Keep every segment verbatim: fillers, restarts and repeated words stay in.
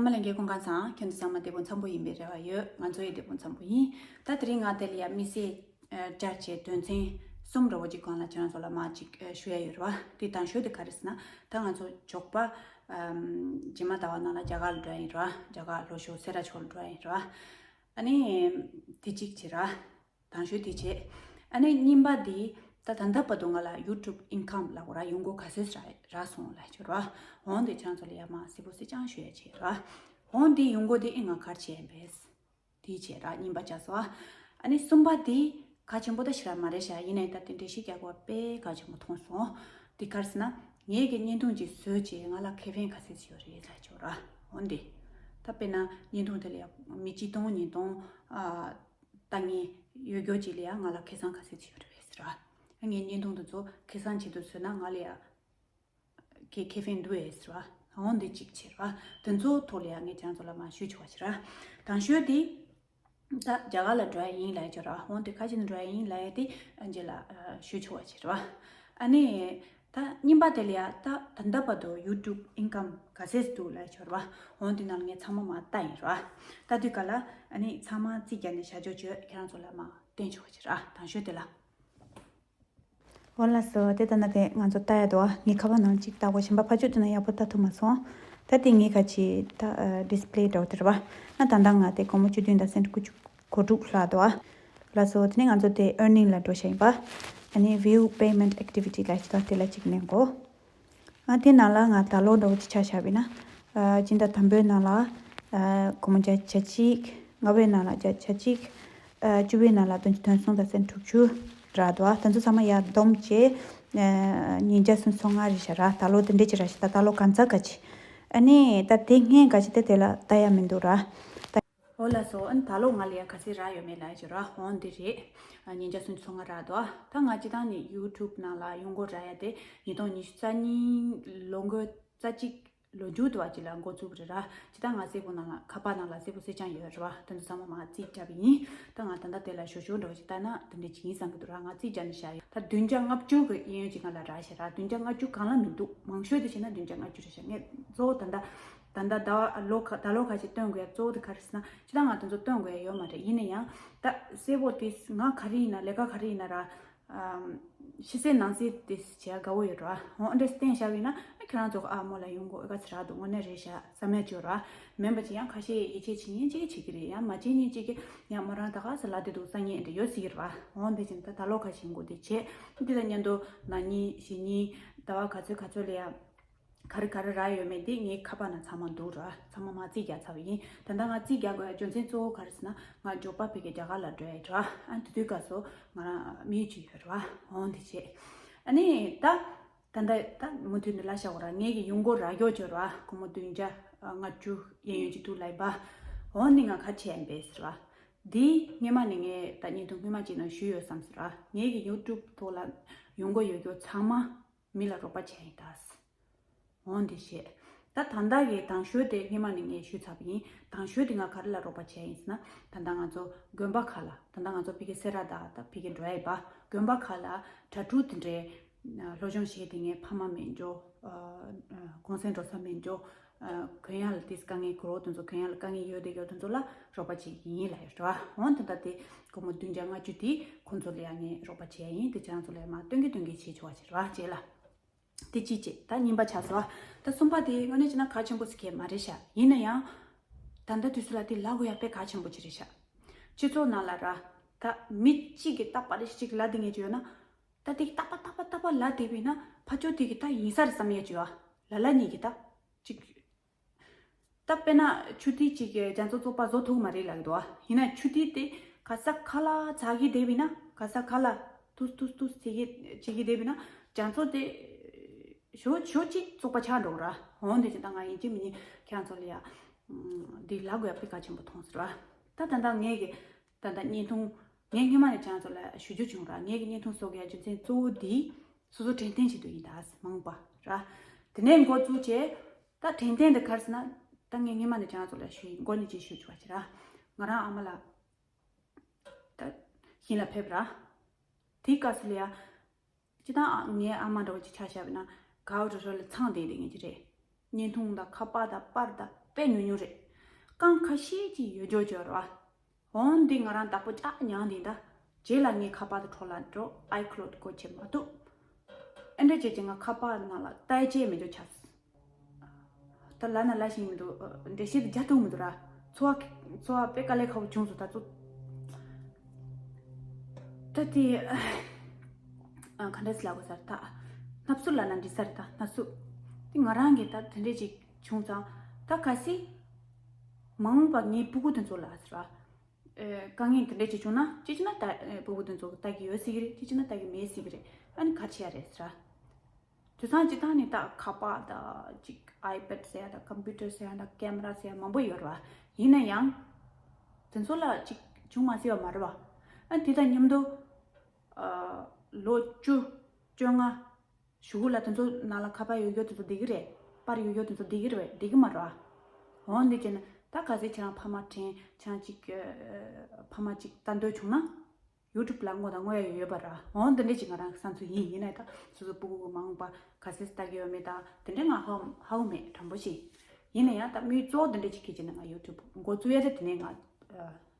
ཨ་མ་ལགས་ཀྱི་སྐུ་ཁམས་བཟང་། ཁྱེད་ཚོ་ཚང་མ་བདེ་པོ་འཚམ་པོ་ཡིན་པའི་རེ་བ་ཡོད། ང་ཚོ་ཡི་བདེ་པོ་འཚམ་པོ་ཡིན། ད་དེ་རིང་ང་དེ་ལ་ཡ་དམིགས་བསལ་བཅར་བྱས་དོན་ཚན་གསུམ་འདྲ་བོ་ཅིག་སྒང་ལ་ཁྱེད་རང་ཚོ་ལ་མ་ཅིག་ཞུ་ཡ་ཡོད་རེད་བ། དེ་དང་ཤོས་དེ་ག་རེ་ཟེར་ན། ད་ང་ཚོ་ཇོག་པ་རྗེས་མ་ཟླ་བ་ནང་ལ་རྒྱ་གར་ལ་འགྲོ་ཡ་ཡིན་རེད་བ། རྒྱ་གར་ལྷོ་ཕྱོགས་སེ་ར་ཕྱོགས་ལ་འགྲོ་ཡ་ཡིན་རེད་བ། ཨ་ནི་དེ་གཅིག་བྱེད་ར། དང་ཤོས་དེ་བྱེད། ཨ་ནི་གཉིས་པ་དེ། ད་ད་ལྟ་བར་དུ་ང་ལ་YouTube income ལབ་དགོས་ར། ཡོང་སྒོ་ག་ཚོད་རག་རག་སོང་ལབ་ཡ་ཅིག་ར། འོན་ཏེ་ཁྱེད་རང་ཚོ་ལ་ཡ་མ་གསལ་པོ་གསལ་རྐྱང་ཞུ་ཡ་བྱེད་ར། འོན་ཏེ་ཡོང་སྒོ་དེ་ཨེ་ང་ག་རེ་བྱེད་ཡ་ཡིན་པས། དེ་བྱེད་ར། གཉིས་པ་བྱས་སོང་། ཨ་ནི་གསུམ་པ་དེ་གལ་ཆེན་པོ་ད་ཞེ་དྲག་མ་རེད་ཤག་ཡིན་ནའི་ད་དེ་འདྲ་ཞིག་རྒྱག་དགོས་པ་དཔེ་གལ་ཆེན་པོ་མཐོང་སོང་། དེ་ག་རེ་ཟེར་ན། ངེད་ཀྱི་བརྙན་ཐུང་ཅིག་བཟོས་བྱས་ང་ལ་ཁེ་ཕན་ག་ཚོད་ཅིག་ཡོད་རེད་ལབ་ཡ་ཅིག་ར། འོན་ཏེ། ད་དཔེར་ན་བརྙན་ཐུང་དེ་ལ་ཡ་མི་གཅིག་སྟོང་ཉིས་སྟོང་ཨ། ལྟ་མཁན་ཡོད་རྒྱུ་ཅིག་ལ་ཡང་ང་ལ་ཁེ་བཟང་ག་ཚོད་ཅིག་ཡོད་རེད་ཟེར་བ། ངའི་བརྙན་ཐུང་དེ་ཚོ་ཁེ་བཟང་ཆེད་དུ་བཟོས་ན་ང་ལ་ཡང་ཁེ་ཁེ་ཕན་འདུག་ཨེ་ཟེར་བ། འོ་འདི་གཅིག་བྱེད་ར། དེ་ཚོའི་ཐོག་ལ་ཡང་ངས་ཁྱེད་རང་ཚོ་ལ་མར་ཞུ་ཆོག་པ་བྱེད་ར། དང་ཤོས་དེ། ད་རྒྱ་གར་ལ་འགྲོ་ཡ་ཡིན་ལབ་ཡ་ཅིག་ར། འོ་འདི་ཁ་ཅིག་ནས་འགྲོ་ཡ་ཡིན་ལབ་ཡ་དེ་རྗེས་ལ་ཞུ་ཆོག་པ་བྱེད་ར། ཨ་ནི། ད་རྙིང་པ་དེ་ལ་ཡ་ད་ད་ལྟ་བར་དུ་YouTube income ག་ཚད་འདུག་ལབ་ཡ་ཅིག་ར། འོ་འདི་ནང་ལ་ངས་ཚང་མ་མར་ལྟ་ཡིན་ར། ལྟ་དུས་ག་ལ་ཨ་ནི་ཚང་མ་རྩིས་རྒྱག་ནས་བཞག་ཆོག་ཆོག་ཁྱེད་རང་ཚོ་ལ་མར་སྟོན་ཆོག་པ་བྱེད་ར། དང་ཤོས་དེ་ལ། འོ་ལགས་སོ། དེ་ལྟ་ན་དེ་ང་ཚོ་ལྟ་ཡ་འདུག་ཨ། ངའི་ཁ་པར་ནང་གཅིག་ལྟ་གོ། གཞན་པ་ཕར་ཕྱོགས་དེ་ན་ཡག་པོ་ལྟ་ཐུབ་མ་སོང་། ད་དེ་ངའི་ཁ་ཅིག་ད་display འདྲ་བོ་དེ་རེད་བ། ང་ད་ལྟ་ང་དེ་སྒོར་མོ་བཅུ་བདུན་དང་སེན་ཊི་དགུ་བཅུ་གོ་དྲུག་ལྷག་འདུག་ཨ། ལགས་སོ། དེ་ནས་ང་ཚོ་དེ་earning ལ་འགྲོ་བྱ་ཡིན་པ། ཨ་ནི་view payment activity ལ་ཅི་ད་དེ་ལ་གཅིག་ལེན་གོ། ང་དེ་ནང་ལ་ང་ད་ལོ་འདྲ་བོ་ཅིག་ཆ་བཞག་པ་ཡིན་ན། ཨ་སྤྱི་ཟླ་དང་པོའི་ནང་ལ་ཨ་སྒོར་མོ་བརྒྱ་ཆ་གཅིག་ལྔ་པའི་ནང་ལ་བརྒྱ་ཆ་གཅིག་ཨ་བཅུ་པའི་ནང་ལ་དོན་དོན་སོང་དང་སེན་ཊི་དྲུག་ཅུ་རག་འདུག་ཨ། དེ་ཚོ་ཚང་མ་ཡར་བསྡོམས་བྱས་ཨ་ཉིས་བརྒྱ་སུམ་ཅུ་སོ་ལྔ་རེད་ཤག་ར། ད་ལོ་དེ་འདྲས་ཅིག་རག་ཤག་ད་ད་ལོ་གང་ཚ་ག་ཅི། ཨ་ནི་ད་དེ་སྔོན་ག་ཅི་དེ་དེ་ལ་ལྟ་ཡ་མི་འདུག་ར། འོ་ལགས་སོ། ཨ་ནི་ད་ལོ་ང་ལ་ཡ་ག་ཚད་རག་ཡོད་མེད་ལབ་ཡ་ཅིག་ར། འོ་འདི་རེད། ཨ་ཉིས་བརྒྱ་སུམ་ཅུ་སོ་ལྔ་རག་འདུག་ཨ། ད་ང་སྤྱིར་བཏང་ནས་YouTube ནང་ལ་ཡོང་སྒོ་རག་ཡ་དེ་ཉིས་སྟོང་ཉི་ཤུ་རྩ་གཉིས་ལོ་འགོ་རྩ་གཅིག་ལོ་མཇུག་དུ་བ་ཅིག་ལ་འགོ་བཙུགས་པ་རེད་ར། སྤྱིར་བཏང་ང་གསལ་པོ་ནང་ལ་ཁ་པར་ནང་ལ་གསལ་པོ་གསལ་རྐྱང་ཡོད་རེད་བ། དེ་ཚོ་ཚང་མ་མར་རྩིས་བརྒྱབ་པ་ཡིན། ད་ང་ད་ལྟ་དེ་ལ་ཞོ་ཞོ་འདྲ་བོ་ཅིག་ལྟ་ན་དེ་འདྲ་ཅིག་ཡིན་བསམ་གྱི་འདུག་ར། ང་རྩིས་བརྒྱབ་ནས་བཞག་ཡོད། ད་བདུན་བརྒྱ་ལྔ་བཅུ་གི་གཡས་གཡོན་ཅིག་ང་ལ་རག་ཤག་ར། བདུན་བརྒྱ་ལྔ་བཅུ་གང་ལ་མི་འདུག་མང་ཤོས་དེ་བྱས་ན་བདུན་བརྒྱ་ལྔ་བཅུ་རེད་ཤག་ངས་གཙོ་བོ་ད་ལྟ་ད་ལྟ་ཟླ་བ་ལོ་ཁ་ད་ལོ་ཁ་ཅིག་སྟོན་དགོས་ཡ་གཙོ་བོ་དེ་ག་རེ་ཟེར་ན། སྤྱིར་བཏང་ང་དེ་ཚོ་སྟོན་དགོས་ཡ་ཡོད་མ་རེད། ཡིན་ན་ཡང་ད་གསལ་པོ་དེ་ང་ག་རེ་ཡིན་ན་ལས་ཀ་ག་རེ་ཡིན་ན་ར། ཨམ། ཕྱི་གསལ་ནང་གསལ་དེ་བྱེད་ཡ་དགའ་བོ་ཡོད་ར། འོ་འདྲ་བསྟན་བཞག་པ་ཡིན་ན་ཨ་ཁྱེད་རང་ཚོ་གི་ཨ་མོ་ལ་ཡོང་དགོས་ཨེ་ག་ཚོད་རག་འདུག་དངོས་གནས་རེད་ཤག་བསམ་ཡ་ཅིག་ཡོད་ར། མིན་པ་ཅིག་ཡང་ཁ་ཤས་ཡིད་ཆེས་བྱེད་མཁན་ཅིག་གིས་བྱེད་ཀྱི་རེད། ཡང་མ་བྱེད་མཁན་ཅིག་གིས་ཡང་མོ་རང་ད་ག་ཚོད་ལབ་བསྡད་འདུག་བསམ་མཁན་འདྲ་ཡོད་སྲིད་ཀྱི་རེད་བ། འོ་འདི་བཞིན་ད་ད་ལོ་ཁ་ཤས་འགོ་འདི་བྱེད། འདི་དང་མཉམ་དུ་ན་ནིང་གཞེས་ནིང་ཟླ་བ་ག་ཚོད་ག་ཚོད་ལ་ཡ། ག་རེ་ག་རེ་རག་ཡོད་མེད་འདི་ངའི་ཁ་པར་ནང་ཚང་མ་འདུག་ར། ཚང་མ་མར་རྩིས་རྒྱག་ཚར་བ་ཡིན། ད་ལྟ་ང་རྩིས་རྒྱག་དགོས་ཡ་རྒྱུ་མཚན་གཙོ་བོ་ག་རེ་ཟེར་ན་ང་ཇོ་པ་ཕ་གི་རྒྱ་གར་ལ་འགྲོ་ཡ་ར། ཨ་དེ་དུས་སྐབས་སུ་ང་རང་དམིགས་ཡུལ་ཅིག་ཡོད་ར། འོ་འདི་བྱས། ཨ་ནི་ད་ད་ལྟ་ད་མུ་མཐུད་ནས་ལབ་བཞག་གོ་ར། ངེད་ཀྱི་ཡོང་སྒོ་རག་རྒྱུ་ཅིག་ཡོད་ར། སྒོར་མོ་བདུན་བརྒྱ་ལྔ་བཅུ་གཡས་གཡོན་ཅིག་འདུག་ལབ་ཡིན་པ། འོ་འདི་ང་ག་བྱས་ཡིན་པས་ཟེར་བ། འདི་སྔོན་མ་ནས་ངས་ད་བརྙན་ཐུང་སྔོན་མ་ཅིག་ནང་ཞུས་ཡོད་བསམ་ཟེར་བ། ངེད་ཀྱི་YouTube ཐོག་ལ་ཡོང་སྒོ་ཡོད་རྒྱུ་ཚང་མ་མི་ལ་རོགས་པ་བྱས་ཡིན་ད། འོ་འདི་བཤད། ད་ད་ལྟ་གི་དང་ཤོས་དེ་སྔོན་མ་ནས་ངས་ཞུས་ཚར་བ་ཡིན། དང་ཤོས་དེ་ང་ག་རེ་ལ་རོགས་པ་བྱས་ཡིན་ཟེར་ན། ད་ལྟ་ང་ཚོ་དགོན་པ་ཁག་ལ། ད་ལྟ་ང་ཚོ་ཕ་གི་སེ་ར་དང་ད་ཕ་གི་འགྲོ་ཡ་ཡིན་པ། དགོན་པ་ཁག་ལ་གྲྭ་ཕྲུག་དེ་འདྲའི་སློབ་སྦྱོང་བྱས་དེ་ངའི་ཕ་མ་མེད་འགྲོ། གུང་སེང་འགྲོ་ས་མེད་འགྲོ། གུ་ཡངས་ལ་དེ་དཀའ་ངལ་གོ་རོགས་དེ་ཚོ་གུ་ཡངས་ལ་དཀའ་ངལ་ཡོད་དེ་ཡོད་དེ་ཚོ་ལ་རོགས་པ་བྱེད་ཀྱི་ཡིན་ལབ་ཡོད་རེད་བ། འོན་ཏེ་ད་དེ་སྒོར་མོ་བདུན་བརྒྱ་ལྔ་བཅུ་དེ་ཁོང་ཚོ་ལ་ཡ་ངས་རོགས་པ་བྱས་ཡིན། དེ་ཁྱེད་རང་ཚོ་ལ་ཡ་མར་སྟོན་གི་སྟོན་གི་བྱེད་ཆོག་པ་བྱེད་རེད་བ། རྗེས་ལ། དེ་གཅིག་བྱས། ད་གཉིས་པ་ཆགས་སོང་བ། ད་གསུམ་པ་དེ་དངོས་གནས་བྱས་ན་གལ་ཆེན་པོ་ཟེར་མཁན་མ་རེད་ཤག་ཡིན་ན་ཡང་། ད་ལྟ་དུས་ཚོད་ལ་དེ་ལབ་དགོས་ཡ་དཔེ་གལ་ཆེན་པོ་ཅིག་རེད་ཤག་སྤྱི་ཚོགས་ནང་ལ་ར། ད་མི་གཅིག་གིས་རྟག་པར་རེ་ཞིག་ལབ་བསྡད་མཁན་ཅིག་ཡོད་ན། ད་དེ་རྟག་པར་རྟག་པར་རྟག་པར་ལབ་བསྡད་པ་ཡིན་ན་ཕར་ཕྱོགས་དེ་གིས་ད་ཡིན་ས་རེད་བསམ་ཡ་ཅིག་ཡོད། ལ་ལ་གཉིས་ཀྱིས་ད། ཅིག་ད་དཔེར་ན་ཆུ་ཐིགས་གཅིག་གིས་རྒྱ་མཚོ་བཙོག་པ་བཟོ་ཐུབ་ཀྱི་མ་རེད་ལབ་ཀྱི་འདུག་བ། ཡིན་ན་ཆུ་ཐིགས་དེ་ག་ས་ག་ལ་འཛག་གི་བསྡད་པ་ཡིན་ན། ག་ས་ག་ལ་ཏུས་ཏུས་ཏུས་བྱེད་ཀྱི་བྱེད་ཀྱི་བསྡད་པ་ཡིན་ན། རྒྱ་མཚོ་དེ་ཞོ་ཞོ་གཅིག་བཙོག་པ་ཆགས་འགྲོ་གི་ར། འོན་ཏེ་ཅི་ད་ང་ཡིན་གཅིག་མིན་གཉིས་ཁྱེད་རང་ཚོ་ལ་ཡ། འདི་ལབ་དགོས་ཡ་དཔེ་གལ་ཆེན་པོ་མཐོང་སོང་ར། ད་ད་ལྟ་ངས་ཀྱི་ད་ལྟ་བརྙན་ཐུང་། ངས་སྔོན་མ་ནས་ཁྱེད་རང་ཚོ་ལ་ཞུ་རྒྱུ་བྱུང་ར། ངས་ཀྱི་བརྙན་ཐུང་བཟོ་དགོས་ཡ་རྒྱུ་མཚན་གཙོ་བོ་འདི་སོ་སོ་དྲན་རྟེན་ཆེད་དུ་ཡིན་ད་མང་པ་ར། དེ་ནས་འགོ་བཙུགས་བྱས། ད་དྲན་རྟེན་འདི་ག་རེ་ཟེར་ན། ད་ངས་སྔོན་མ་ནས་ཁྱེད་རང་ཚོ་ལ་ཞུས་ཡིན། འགོ་ནས་ཅིག་ཞུ་ཆོག་པ་བྱེད་ར། ང་རང་ཨ་མ་ལགས་ད་ཞིང་ལ་ཕེབས་ར། དེའི་སྐབས་སུ་ལ་ཡ། སྤྱིར་བཏང་ཨ་ངའི་ཨ་མ་འདྲ་བོ་ཅིག་ཆ་བཞག་པ་ཡིན་ན་ག་བ་རོ་རོ་ལ་ཚང་བསྡད་བསྡད་མཁན་ཅིག་རེད། བརྙན་ཐུང་དང་ཁ་པར་དང་པར་དང་ དཔེ་ཉུང་ཉུང་རེད། རྐང་ཁ་ཤས་ཅིག་ཡོད་རྒྱུ་ཅིག་ཡོད་རེད་བ། འོན་ཏེ་ང་རང་བདག་པོ་ཅག་མྱངས་དེ་འདྲ། རྗེས་ལ་ངའི་ཁ་པར་དུ་འཕྲོ་ལ་འགྲོ། iCloud་སྒོ་ཕྱེ་མ་ཐུབ། ཨེ་འདྲ་བྱས་ཀྱི་ང་ཁ་པར་ནང་ལ་ལྟ་བྱེད་མི་འདུག་ཆགས། ད་ལབ་ན་ལབ་ཤེས་མི་འདུག་འགྲེལ་བཤད་དེ་རྒྱག་ཐུབ་མི་འདུག་ར། འཚོ་བ་འཚོ་བ་དཔེ་དཀའ་ལས་ཁག་པོ་བྱུང་སོང་ད་ཚོ། ད་དེ་ཨ་ག་འདྲ་ཟེར་ལབ་དགོས་ས་རེད་ད། སྣབས་ཚུགས་ལབ་ན་འགྲིག་ས་རེད་ད། སྣབས་ཚུགས་དེ་ང་རང་གིས་ད་དེ་འདྲས་ཅིག་བྱུང་ཙང་། ད་གལ་སྲིད་མ་འོངས་པ་ངའི་སྤུ་གུ་དེ་ཚོ་ལ་ཟེར་བ། ཨེ། དཀའ་ངལ་དེ་འདྲ་ཅིག་བྱུང་ན། ཅི་བྱས་ན་ད་ཨེ་སྤུ་གུ་དེ་ཚོ་ལྟ་གི་ཡོད་སྲིད་ཀྱི་རེད། ཅི་བྱས་ན་ལྟ་གི་མེད་སྲིད་ཀྱི་རེད། ཨ་ནི་ག་རེ་བྱེད་ཡ་རེད་ཟེར། དེང་སང་སྤྱིར་བཏང་ནི་ད་ཁ་པར་དང་ཅིག་iPad་ཟེར་ཡ་དང་computer་ཟེར་ཡ་དང་camera་ཟེར་ཡ་མང་པོ་ཡོད་རེད་བ། ཡིན་ན་ཡང་དེ་ཚོ་ལ་ཅིག་བྱུང་མ་སྲིད་པ་མ་རེད་བ། ཨ་དེ་དང་མཉམ་དུ་ཨ་ལོ་བཅུ་བཅོ་ལྔ་གཞུག་གུ་ལ་དེ་ཚོ་ནང་ལ་ཁ་པར་ཡོད་རྒྱུ་དེ་ཚོ་བསྡད་ཀྱི་རེད། པར་ཡོད་རྒྱུ་དེ་ཚོ་བསྡད་ཀྱི་རེད་བས། བསྡད་ཀྱི་མ་རེད་བ། འོ་འདི་བྱས་ན་ད་གལ་སྲིད་ཁྱེད་རང་ཕ་མ་དྲན། ཁྱེད་རང་ཅིག་ཨ་ཕ་མ་ཅིག་ལྟ་འདོད་བྱུང་ན། YouTube་ལ་བསྔོ་དང་བསྔོ་ཡ་ཡོད་པ་ར། འོ་འདི་འདྲས་ཅིག་ང་རང་གི་བསམ་ཚུལ་ཡིན། ཡིན་ནའི་ད་སོ་སོ་སྤུ་གུ་གི་མ་འོངས་པ་ག་ཚོད་ལྟ་གི་ཡོད་མེད་ད་དེ་འདྲས་ང་ཧ་ཧ་གོ་མེད། དྲང་པོ་བཤད། ཡིན་ན་ཡང་ད་དམིགས་གཙོ་བོ་འདི་འདྲས་ཅིག་གིས་བྱས་ན་ང་YouTube་འགོ་བཙུགས་ཡ་དེ་དེ་ནས་ང་ཨ་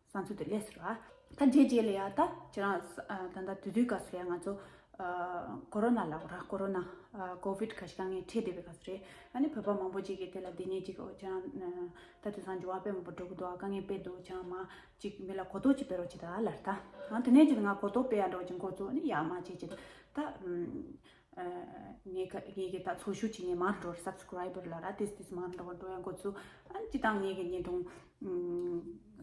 བསམ་ཚུལ་དེ་སླེབས་སོང་ར། ད་རྗེས་རྗེས་ལ་ཡ་ད་ཁྱེད་རང་ཨ་ད་ད་དུས་དུས་སྐབས་སུ་ཡ་ང་ཚོ་ཨ་ཀོ་རོ་ན་ལབ་ར། ཀོ་རོ་ན་ཨ་ཀོ་ཝིད་ག་ཞིག་དཀའ་ངལ་འཕྲད་བསྡད་པའི་སྐབས་སུ་རེད། ཨ་ནི་བོད་པ་མང་པོ་ཅིག་གིས་དེ་ལ་འདི་ཉིད་ཅིག་ཨོ་ཁྱེད་རང་ད་དུས་སང་འགྱུར་བ་དཔེ་མང་པོ་འགྲོ་གི་འདུག་ཨ་དཀའ་ངལ་དཔེ་འདུག་ཁྱེད་རང་མ། ཅིག་མི་ལ་གོ་རྟོགས་ཅིག་སྤེལ་རོགས་བྱེད་ད་ལབ་ད། ཨ་དེ་ནས་ཅིག་ང་གོ་རྟོགས་སྤེལ་ཡ་འདྲ་བོ་ཅིག་འགོ་བཙུགས་ནི་ཡག་མ་བྱེད་ཅིག་ད། ངས་ཀ་ངས་ཀྱི་ད་ཚོགས་ཞུགས་ཅིག་ངས་མར་འགྲོ་subscriber་ལ་ར་ཏིས་ཏིས་མར་འགྲོ་འགྲོ་ཡ་འགོ་བཙུགས། ཨ་ཅི་ད་ངས་ཀྱི་བརྙན་ཐུང་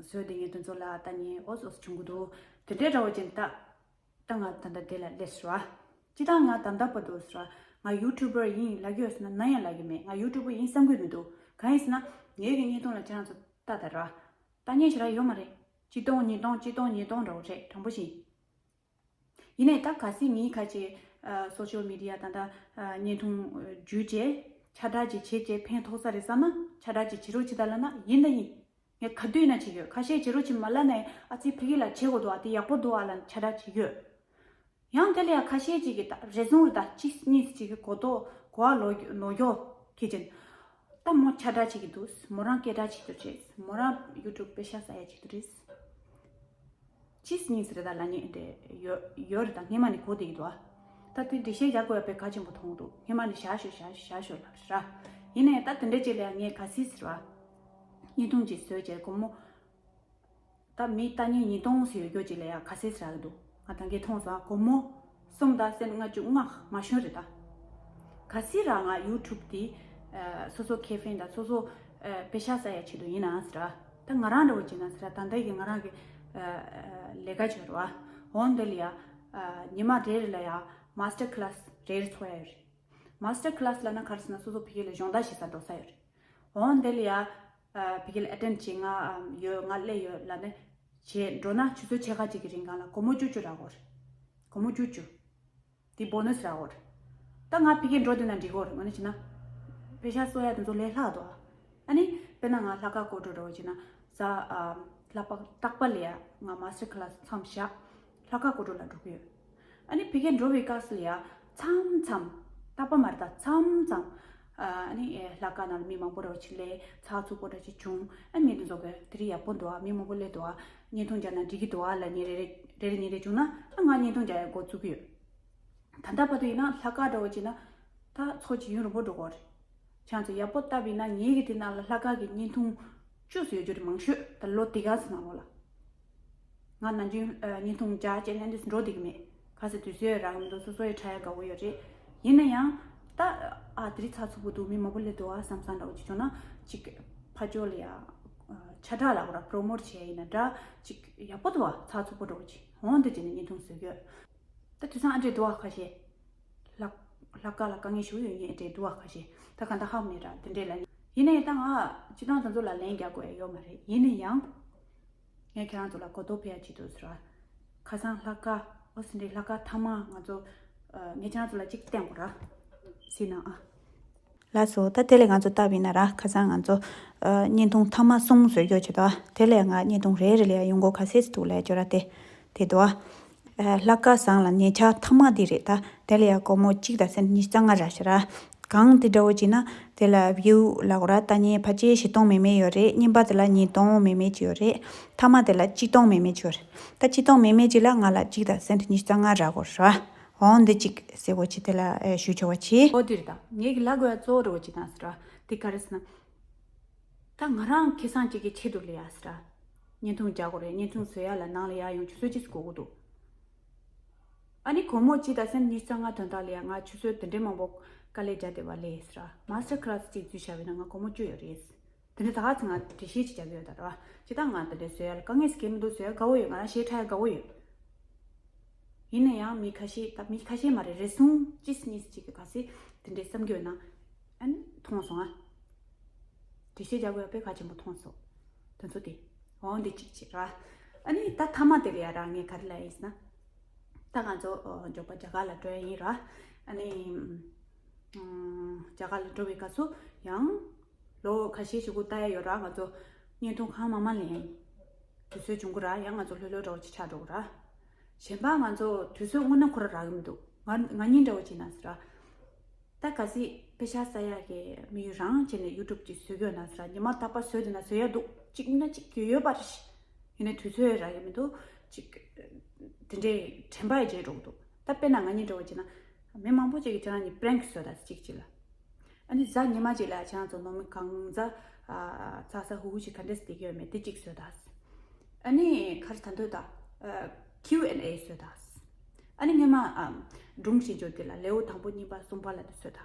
བཟོས་ཏེ་ངས་དེ་ཚོ་ལ་ད་ངས་ཨོ་ཙོ་བྱུང་གི་འདུག་དེ་འདྲའི་འདྲ་བོ་ཅིག་ད། ད་ང་ད་ལྟ་དེ་ལ་སླེབས་སོང་ར། ཅི་ད་ང་ད་ལྟ་བར་དུ་སོང་ར། ང་YouTuber་ཡིན་ལབ་ཀྱི་ཡོད་ཟེར་ན་ནམ་ཡང་ལབ་ཀྱི་མེད། ང་YouTuber་ཡིན་བསམ་གྱི་མི་འདུག་གང་ཡིན་ཟེར་ན་ངའི་གི་བརྙན་ཐུང་ལ་ཁྱེད་རང་ཚོ་ལྟ་ད་ར། ལྟ་མཁན་ཞེ་དྲག་ཡོད་མ་རེད། ཆིག་སྟོང་ཉིས་སྟོང་ཆིག་སྟོང་ཉིས་སྟོང་འདྲ་བོ་རེད། དྲང་པོ་བཤད། ཡིན་ནའི་ད་གལ་སྲིད་ངའི་ཁ་ཆེ་ཨ་social media་ད་ལྟ་ཨ་བརྙན་ཐུང་བརྒྱུད་བྱས་ཁྱབ་བསྒྲགས་ཅིག་བྱས་བྱས་ཕན་ཐོགས་ས་རེད་བསམ་ན་ཁྱབ་བསྒྲགས་ཅིག་བྱེད་རོགས་བྱེད་ད་ལབ་ན་ཡིན་ད་ཡིན། ངས་ག་དུས་ན་བྱེད་ཡོད། ཁ་ཤས་བྱེད་རོགས་བྱེད་མ་ལབ་ནས་ཨ་ཙི་ཕ་གི་ལ་བྱེད་དགོས་འདུག་ཨ་དེ་ཡག་པོ་འདུག་ཨ་ལབ་ནས་ཁྱབ་བསྒྲགས་བྱེད་ཡོད། ཡང་དེ་ལ་ཡང་ཁ་ཤས་ཅིག་གིས་ད་རེ་ཟུང་རེ་ད་གཅིག་གཉིས་ཅིག་གིས་གོ་རྟོགས་གོ་བ་ལོག་ལོག་ཡོད་ཁེ་ཅན། ད་མོ་ཁྱབ་བསྒྲགས་བྱེད་ཀྱི་འདུག་མོ་རང་སྐད་གྲགས་བྱེད་དུ་རེད། མོ་རང་YouTube་པེ་ཤ་ཟ་ཡ་བྱེད་དུ་རེད། གཅིག་གཉིས་རེ་ད་ལབ་ཉན་དེ་ཡོད་ཡོད་རེད། ད་སྔས་མ་ནས་གོ་བསྡད་ཀྱི་འདུག་ཨ། ད་དེ་འགྲེལ་བཤད་རྒྱག་དགོས་ཡ་དཔེ་གལ་ཆེན་པོ་མཐོང་འདུག་སྔས་མ་ནས་བཞག་ཤོག་བཞག་ཤོག་བཞག་ཤོག་ལབ་ར། ཡིན་ནའི་ད་དེ་འདྲ་ཅིག་ལ་ཡང་ངས་ག་སྲིད་ཟེར་བ། བརྙན་ཐུང་ཅིག་བཟོས་བྱས་སྒོར་མོ། ད་མི་ལྟ་མཁན་ཉིས་སྟོང་ཟེར་ཡོད་རྒྱུ་ཅིག་ལ་ཡང་ག་སྲིད་ཟེར་གི་འདུག་ང་ད་གིན་མཐོང་སོང་ཨ། སྒོར་མོ་གསུམ་དང་སེན་ལྔ་བཅུ་ང་མ་ཤོང་རེད་ད། ག་སྲིད་ར་ང་YouTube་དེ་ཨ་སོ་སོ་ཁེ་ཕན་དང་སོ་སོ་ཨ་པེ་ཤ་ཟ་ཡ་ཆེད་དུ་ཡིན་ན་ཟེར་ཨ། ད་ང་རང་འདྲ་བོ་བྱས་ན་ཟེར་ཨ། ད་ལྟ་གི་ང་རང་གི་ཨ་ལས་ཀ་བྱེད་རོགས་ཨ། འོན་ཏེ་ལ་ཡ་ཨ་ཉི་མ་རེ་རེ་ལ་ཡ་master class་རེ་རེ་ཚོགས་ཡ་ཡོད་རེད། master class་ལབ་ན་ག་རེ་ཟེར་ན་སོ་སོ་ཕ་གི་ལ་སྦྱོང་བརྡར་བྱེད་ས་འགྲོ་ས་ཡོད་རེད། འོ་འདི་ལ་ཡ། ཨ་ཕ་གི་ལ་ཨེ་ཊེན་བྱེད་ང་ཨམ་ཡོད་ང་སླེབས་ཡོད་ལབ་ནས་བྱེད་འགྲོ་ན་ཆུ་ཚོད་ཕྱེད་ཀ་གཅིག་གི་རིང་གང་ལ་སྒོར་མོ་བཅུ་བཅུ་རག་གོ་རེད། སྒོར་མོ་བཅུ་བཅུ། དེ་bonus་རག་གོ་རེད། ད་ང་ཕ་གི་འགྲོ་འདོད་ན་འགྲིག་གོ་རེད། ང་ནི་བྱས་ན། པེ་ཤ་གསོག་ཡ་དེ་ཚོ་ལས་སླ་འདུག་ཨ། ཨ་ནི་དཔེར་ན་ང་ལྷག་དཀར་སྐོར་བྲོ་འགྲོ་བྱས་ན་གཟའ་ཨ་ལྷག་པ་རྟག་པ་ལ་ཡ་ང་master class་མཚམས་བཞག་ལྷག་དཀར་སྐོར་བྲོ་ལ་འགྲོ་གི་ཡོད། ཨ་ནི་ཕ་གིར་འགྲོ་བའི་སྐབས་སུ་ལ་ཡ་མཚམས་མཚམས་རྟག་པ་མ་རེད་ད་མཚམས་མཚམས་ཨ་ནི་ལྷག་དཀར་ནང་ལ་མི་མང་པོ་ར་བ་ཅིག་སླེབས་ཚགས་ཚུད་པོ་འདྲ་ཅིག་བྱུང་ཨ་མི་འདི་ཚོ་གི་དེ་རིང་ཡག་པོ་འདུག་ཨ་མི་མང་པོ་སླེབས་འདུག་ཨ་བརྙན་ཐུང་རྒྱག་ན་འགྲིག་གི་འདུག་ཨ་ལབ་ཉིན་རེ་རེ་རེ་རེ་ཉིན་རེ་བྱུང་ན་ཨ་ང་བརྙན་ཐུང་རྒྱག་ཡ་འགོ་བཙུགས་ཀྱི་ཡོད། ད་ལྟ་བར་དུ་ཡིན་ན་ལྷག་དཀར་འདྲ་བོ་བྱས་ན་ད་ཚོགས་ཀྱི་ཡུན་རིང་པོ་འགྲོ་གི་རེད། ཁྱེད་ཚོ་ཡག་པོ་བལྟས་པ་ཡིན་ན་ངེད་ཀྱི་དེ་ནང་ལ་ལྷག་དཀར་གྱི་བརྙན་ཐུང་བཅུ་ཙམ་ཡོད་རྒྱུ་རེད་མང་ཤོས་ད་ལོ་དེ་ག་ཚོ་ནང་ལོགས་ལ། ང་ནམ་རྒྱུན་ཨ་བརྙན་ཐུང་རྒྱག་བྱས་ནས་འདི་འགྲོ་བསྡད་ཀྱི་མེད། ག་ཚོད་དུས་ཚོད་རག་གི་མི་འདུག་སོ་སོ་ཡི་ཁྲ་ཡ་དགའ་བོ་ཡོད་རེད། ཡིན་ན་ཡང་ད་ཨ་དེ་རིང་ཚགས་ཚུད་པོ་འདུག་མི་མང་པོ་སླེབས་འདུག་ཨ་བསམ་བསམ་འདྲ་བོ་ཅིག་བྱུང་ན་ཅིག་ཕར་ཕྱོགས་ལ་ཡ་ཨ་ཆ་འདྲ་ལ་འོ་ར་པྲོ་མོཊ་བྱས་ཡིན་ན་འདྲ་ཅིག་ཡག་པོ་འདུག་ཨ་ཚགས་ཚུད་པོ་འདྲ་བོ་ཅིག་འོང་འདི་བྱས་ནས་བརྙན་ཐུང་བཟོ་གི་ཡོད། ད་དུས་སང་ཨ་འདྲས་འདུག་ཨ་ཁ་ཤས། ལྷག་ལྷག་དཀར་ལ་དཀའ་ངལ་ཞུ་ཡོད་ངས་འདྲས་འདུག་ཨ་ཁ་ཤས་ད་ག་འདྲ་ཧ་མེད་ར་དེ་འདྲས་ལ་ཡིན་ནའི་ད་ང་སྤྱི་བཏང་དེ་ཚོ་ལ་ལན་རྒྱག་དགོས་ཡ་ཡོད་མ་རེད། ཡིན་ན་ཡང་ངས་ཁྱེད་རང་ཚོ་ལ་གོ་རྟོགས་སྤེལ་ཡ་བྱེད་དུ་ཟེར་བ། ཁ་སང་ལྷག་དཀར་ཨོ་སི་འདྲས་ལྷག་དཀར་མཐའ་མ་ང་ཚོ་ངས་ཁྱེད་རང་ཚོ་ལ་གཅིག་བསྟན་དགོས་ར། སྲིད་ན་ཨ། ལགས་སོ། ད་དེ་ལས་ང་ཚོ་ལྟ་བ་ཡིན་ན་ར་ཁ་སང་ང་ཚོ་ཨ་བརྙན་ཐུང་མཐའ་མ་གསུམ་བཟོས་རྒྱུ་བྱེད་དོ། དེ་ལས་ང་བརྙན་ཐུང་རེ་རེ་ལ་ཡང་ཡོང་སྒོ་ག་ཚད་ཅིག་འདུག་ལབ་ཡ་ཅོ་ར་དེ་དེ་འདུག་ཨ། ལྷག་དཀར་སང་ལ་ཉེ་ཆར་མཐའ་མ་དེ་རེད་ད། དེ་ལ་ཡང་སྒོར་མོ་གཅིག་དང་སེན་ཉི་ཤུ་རྩ་ལྔ་རག་ཤག་ར། གང་དེ་འདྲ་བོ་བྱས་ན་དེ་ལ་བིའུ་ལ་གོ་ར་ལྟ་ཉན་ཕལ་ཆེར་བཞི་སྟོང་མེ་མེ་ཡོད་རེད། གཉིས་པ་དེ་ལ་ཉིས་སྟོང་མེ་མེ་ཅིག་ཡོད་རེད། ཐ་མ་དེ་ལ་གཅིག་སྟོང་མེ་མེ་ཅིག་ཡོད་རེད། ད་གཅིག་སྟོང་མེ་མེ་ཅིག་ལ་ང་ལ་གཅིག་དང་སེན་ཊི་ཉི་ཤུ་རྩ་ལྔ་རག་གོ་ར། འོ་འདི་གཅིག་ཟེར་བོ་ཅིག་དེ་ལ་ཨེ་ཞུ་ཆོག་པ་བྱས། འོ་དེ་རེད། ད་ངེད་ཀྱི་ལབ་དགོས་ཡ་གཙོ་བོ་རེད་བོ་ཅིག་དང་ཟེར་ར། དེ་ག་རེ་ཟེར་ན། ད་ང་རང་ཁེ་བཟང་གཅིག་གི་ཆེད་དུ་ལས་ཡ་ཟེར་ར། བརྙན་ཐུང་རྒྱག་དགོས་རེད། བརྙན་ཐུང་བཟོ་ཡ་ལ་ནང་ལ་ཡ་ཡོང་ཆུ་ཚོད་གཅིག་དགོས་ཀྱི་འདུག་ཨ་ནི་སྒོར་མོ་གཅིག་དང་སེན་ཊི་ཉི་ཤུ་རྩ་ལྔ་དོན་དག་ལ་ཡ་ང་ཆུ་ཚོད་དེ་འདྲའི་མང་པོ་དཀའ་ལས་རྒྱག་བསྡད་པ་ལས་ཟེར་ར། མ་སི་ཊར་ཀ་ལ་སི་གཅིག་འཛུལ་བཞག་པ་ཡིན་ན་ང་སྒོར་མོ་བཅུ་ཡོད་རེད། དེ་འདྲ་ད་ག་ཚོད་ང་འགྲེལ་བཤད་ཅིག་རྒྱག་གི་ཡོད་ད་ར། སྤྱིར་བཏང་ང་དེ་འདྲའི་བཟོ་ཡ་ལ་དཀའ་ངལ་ཟེར་གྱི་མི་འདུག་བཟོ་ཡ་དགའ་བོ་ཡོད། ང་རང་གཞས་འཁྲབ་ཡ་དགའ་བོ་ཡོད། ཡིན་ན་ཡང་མི་ཁ་ཤས་ད་མི་ཁ་ཤས་མ་རེད། རེ་ཟུང་གཅིག་གཉིས་གཅིག་གི་ག་ཚོད་དེ་འདྲའི་བསམ་གྱི་ཡོད་ན། ཨ་ནི་མཐོང་སོང་ཨ། འགྲེལ་བཤད་རྒྱག་དགོས་ཡ་དཔེ་ཁག་ཆེན་པོ་མཐོང་སོང་། དེ་ཚོ་དེ། འོ་འདི་གཅིག་བྱེད་ར། ཨ་ནི་ད་མཐའ་མ་དེ་ལ་ཡ་ར་ངས་ག་རེ་ལབ་ཡིན་ཟེར་ན། ད་ང་ཚོ་ཨོ་མགྱོགས་པ་རྒྱ་གར་ལ་འགྲོ་ཡ་ཡིན་ར། ཨ་ནི་ཨམ། རྒྱ་གར་ལ་འགྲོ་བའི་སྐབས་སུ་ཡང་ལོ་ཁ་ཤས་ཤིག་གུ་ལྟ་ཡ་ཡོད་ར། ང་ཚོ་བརྙན་ཐུང་གང་མང་མང་ལེན་ཡ་ཡིན། དུས་ཚོད་བྱུང་གི་ར། ཡང་ང་ཚོ་ལྷོད་ལྷོད་འདྲ་བོ་ཅིག་ཆགས་འགྲོ་གི་ར། གཞན་པ་ང་ཚོ་དུས་ཚོད་དངོས་གནས་ཁོ་ར་རག་གི་མི་འདུག་ང་ང་གཉིས་འདྲ་བོ་ཅིག་ན་ཟེར་ར། ད་གལ་སྲིད་པེ་ཤ་ཟ་ཡག་གི་དམིགས་ཡུལ་རང་བྱས་ནས་ཡུ་ཊུབ་ཅིག་བཟོ་གི་ཡོད་ན་ཟེར། ཉི་མ་རྟག་པར་བཟོས་བསྡད་ན་བཟོ་ཡག་འདུག་གཅིག་ཡིན་ན་གཅིག་ཡོད་ཡོད་པ་རེད། ཡིན་ནའི་དུས་ཚོད་རག་གི་མི་འདུག་གཅིག་དེ་འདྲའི་དྲན་པ་ཡི་བརྗེད་འགྲོ་གི་འདུག་ད་དཔེར་ན་ང་གཉིས་འདྲ་བོ་བྱས་ན་མི་མང་པོ་ཅིག་གིས་ཁྱེད་རང་གཉིས་པེ་རེང་ཀི་བཟོས་ད་གཅིག་གཅིག་ལ། ཨ་ནི་གཟའ་ཉི་མ་གཅིག་ལ་ཁྱེད་རང་ཚོ་ནང་མི་གང་གཟའ་ཚ་ཚ་ཧུ་ཧུ་ཞིག་ག་འདྲས་བསྡད་ཀྱི་ཡོད་མེད་དེ་གཅིག་བཟོས་ད། ཨ་ནི་ག་རེ་ད་འདོད་ད། ཨ། ཁིའུ་ཨེན་ཨེ་བཟོས་ད། ཨ་ནི་སྔོན་མ་ཨམ། སྒྲུང་བཤད་རྒྱུ་དེ་ལ་ལེའུ་དང་པོ་གཉིས་པ་གསུམ་པ་ལ་དེ་བཟོས་ད།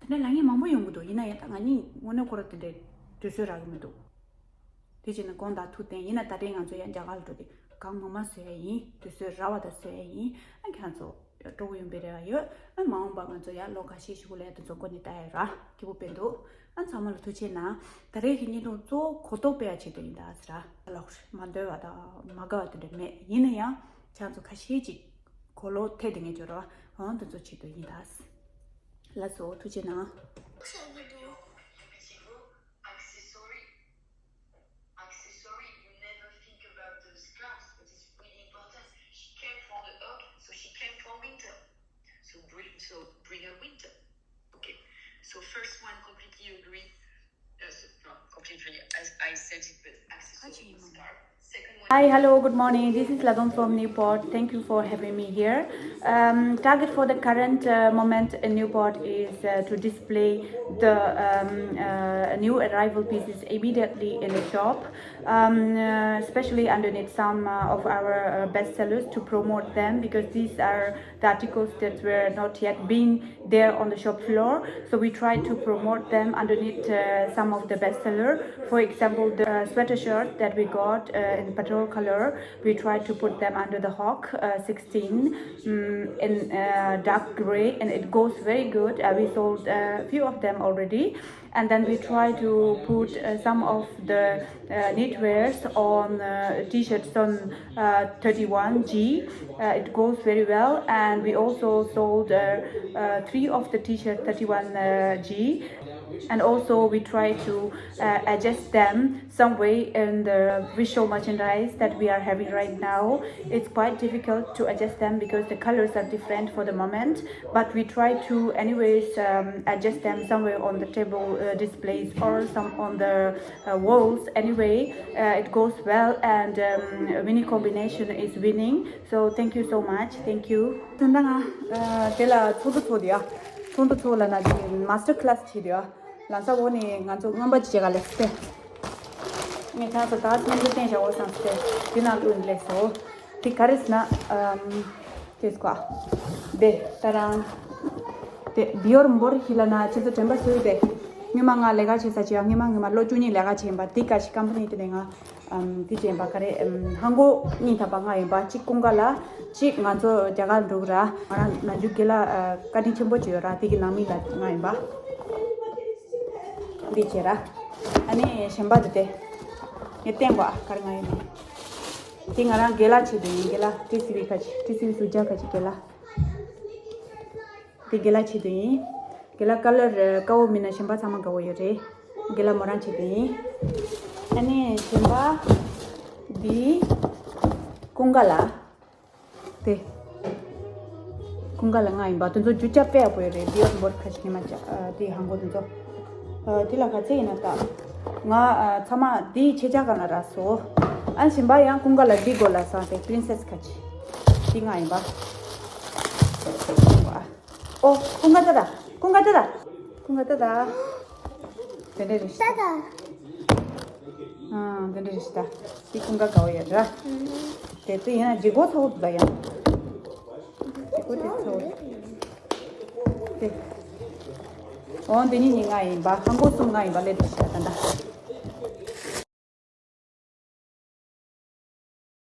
དེ་འདྲ་ལབ་མཁན་མང་པོ་ཡོང་གི་འདུག་ཡིན་ན་ཡང་ད་ང་གཉིས་དངོས་གནས་ཁོ་ར་དེ་འདྲའི་དུས་ཚོད་རག་གི་མི་འདུག་དེ་བྱས་ན་དགོངས་དག་ཐུགས་བརྟན། ཡིན་ན་ད་རེས་ང་ཚོ་ཡང་རྒྱ་གར་ལ་འགྲོ་དུས་གང་མང་མང་བཟོ་ཡ་ཡིན། དུས་ཚོད་རག་པ་དང་བཟོ་ཡ་ཡིན། ཨ་ཁྱེད་རང་ཚོ་སྤྲོ་པོ་ཡོང་པའི་རེ་བ་ཡོད། ཨ་མ་འོངས་པ་ང་ཚོ་ཡང་ལོ་ཁ་ཤས་ཤིག་གོང་ལ་དེ་ཚོ་འགོ་ནས་ལྟ་ཡ་ར་སྐྱིད་པོ་དཔེ་འདུག་ཨ་ཚང་མ་ལ་ཐུགས་རྗེ་གནང་། ད་རེས་ཀྱི་བརྙན་ཐུང་གཙོ་བོ་གོ་རྟོགས་སྤེལ་ཡ་ཆེད་དུ་ཡིན་ད་ཟེར་ར། ལོག་མ་འདོད་པ་དང་མ་དགའ་བ་དེ་འདྲ་མེད། ཡིན་ན་ཡང་ཁྱེད་རང་ཚོ་ཁ་ཤས་ཅིག་གོ་ལོག་ཐེབས་བསྡད་མཁན་ཅིག་ཡོད་ར། འོ་དེ་ཚོ་ཆེད་དུ་ཡིན་ད། ལགས་སོ། ཐུགས་རྗེ་གནང་། Accessory, you never think about the scarf, but it's really important. She came for the up, so she came for winter. So bring, so bring her winter. Okay. So first one, completely agree. Uh, so, no, completely. I, I said it, but accessory was scarf. Second one. Hi, hello, good morning. This is Ladon from Newport. Thank you for having me here. Um, target for the current uh, moment in Newport is uh, to display the um, uh, new arrival pieces immediately in the shop, um, uh, especially underneath some uh, of our uh, best sellers to promote them, because these are the articles that were not yet being there on the shop floor. So we try to promote them underneath uh, some of the best seller. For example, the uh, sweater shirt that we got uh, in petrol color, we try to put them under the hawk uh, sixteen, um, in uh, dark gray, and it goes very good. Uh, we sold a few of them already. And then we try to put uh, some of the uh, knitwears on uh, t-shirts on uh, thirty-one G. Uh, it goes very well, and we also sold uh, uh, three of the t-shirt thirty-one G. And also we try to uh, adjust them some way in the visual merchandise that we are having right now. It's quite difficult to adjust them because the colors are different for the moment, but we try to anyways um, adjust them somewhere on the table uh, displays or some on the uh, walls. Anyway, uh, it goes well, and um, winning combination is winning. So thank you so much. Thank you. དེ་འདྲ་ང་དེ་ལ་ཚོགས་འདུ་ཚོགས་དེ་ཡ། ཚོགས་འདུ་ཚོགས་ལ་ན་ཅིག་མ་སི་ཊར་ཀ་ལ་སི་བྱས་དེ་ཡ། ལམ་སང་འོག་ནས་ང་ཚོ་རྔོན་པ་ཅིག་བྱེད་ག་སླེབས་སྟེ། ངས་ཁྱེད་ཚོ་ད་སྙན་ཐོ་བསྟན་བཞག་འོ་བསམ་སྟེ་དེ་ནང་བླུགས་ནས་སླེབས་སོ། དེ་ག་རེ་ཟེར་ན་ཨམ། དེ་སྐོ། དེ་ད་རང་། དེ་བི་ཡོར་འབོར་ཧི་ལ་ན་ཁྱེད་ཚོ་དྲན་པ་གསོས་དེ། སྔོན་མ་ང་ལས་ཀ་བྱེད་ས་ཅིག་ཡང་སྔོན་མ་སྔོན་མ་ལོ་བཅུ་གཉིས་ལས་ཀ་བྱས་ཡིན་པ་དེ་ག་ཞིག་ཀམ་པ་ནི་དེ་ནས་ང་ཨམ། དེ་བྱས་ཡིན་པ་ག་རེ་ཨམ། ཧང་གོ་གཉིས་ཐམ་པ་ང་ཡིན་པ་གཅིག་ཀུན་དགའ་ལ་གཅིག་ང་ཚོ་རྒྱ་གར་འགྲོ་གི་ར། ང་རང་ནམ་རྒྱུན་དགེ་ལགས་ཨ། བཀའ་དྲིན་ཆེན་པོ་ཅིག་ཡོད་ར། དེ་གི་ནང་མི་ལ་ང་ཡིན་པ། འདི་བྱས་ར། ཨ་ནི་གཞན་པ་འདི་དེ། ངས་བསྟན་པ་གར་ང་ཡིན། དེ་ང་རང་དགེ་ལགས་ཆེད་དུ་ཡིན། དགེ་ལགས་ཏི་སི་ཝི་ཁ་ཅིག་ཏི་སི་ཝི་སུ་ཇ་ཁ་ཅིག་དགེ་ལགས། དེ་དགེ་ལགས་ཆེད་དུ་ཡིན། དགེ་ལགས་ཀ་ལར་དཀར་པོ་མིན་ན་གཞན་པ་ཚང་མ་དགའ་པོ་ཡོད་རེད། དགེ་ལགས་མོ་རང་ཆེད་དུ་ཡིན། ཨ་ནི་གཞན་པ་འདི་ཀུན་དགའ་ལགས། དེ། ཀུན་དགའ་ལ་ང་ཡིན་པ་དེ་ཚོ་རྒྱུ་ཆ་དཔེ་ཡག་པོ་ཡོད་རེད། ཌི་ཨོར་འབོར་ཁ་ཤས་ཉི་མ་ཅག་དེ་ཧང་གོ་དེ་ཚོ། དེ་ལ་ག་ཚད་ཡིན་ན་ད། ང་ཚང་མ་དེའི་ཆེ་ཆ་གང་ལ་རག་སོ། ཨ་ནི་གཞན་པ་ཡང་ཀུན་དགའ་ལ་འདི་དགོས་ལ་སང་དེ་པི་རིན་སེ་སི་ཁ་ཆེ། དེ་ང་ཡིན་པ། ཨོ་ཀུན་དགའ་ད་ད། ཀུན་དགའ་ད་ད། ཀུན་དགའ་ད་ད། དེ་འདྲ་རེད་ཤག་ད་ད། ཨ་དེ་འདྲ་རེད་ཤག་ད། དེ་ཀུན་དགའ་དགའ་བོ་ཡོད་ར། དེ་དེ་ཡིན་ན་ལྗིད་ཁོག་ཚ་བོ་འདུག་ད་ཡང་། ལྗིད་ཁོག་དེ་ཚ་བོ། དེ། འོ་འདི་གཉིས་ནི་ང་ཡིན་པ། ཧང་གོ་གསུམ་ང་ཡིན་པ་ལས་དེ་ཤ་དང་